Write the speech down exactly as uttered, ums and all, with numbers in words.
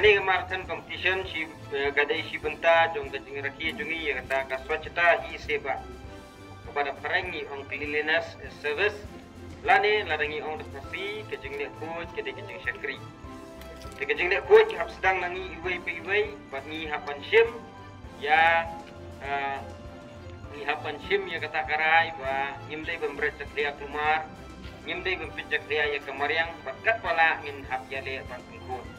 Te ka marathon competition shi, eh, ka dei shi bynta jong ka jingrakhe jong ngi ïa kata ka Swachhata Hi Seva, kaba da phareng ngi ong cleanliness is service, lane lada ngi ong da Khasi ka jingleh khuid ka dei ka jingshakri. Te ka jingleh khuid ka hap sdang na ngi iwei pa iwei, bad ngi hap ban shim ïa, eh, ngi hap ban shim ïa kata ka rai ba ngim dei ban bret jakhlia kulmar, ngim dei ban pynjakhlia ïa ka mariang, bad katba lah ngin hap ïaleh ban pynkhuid.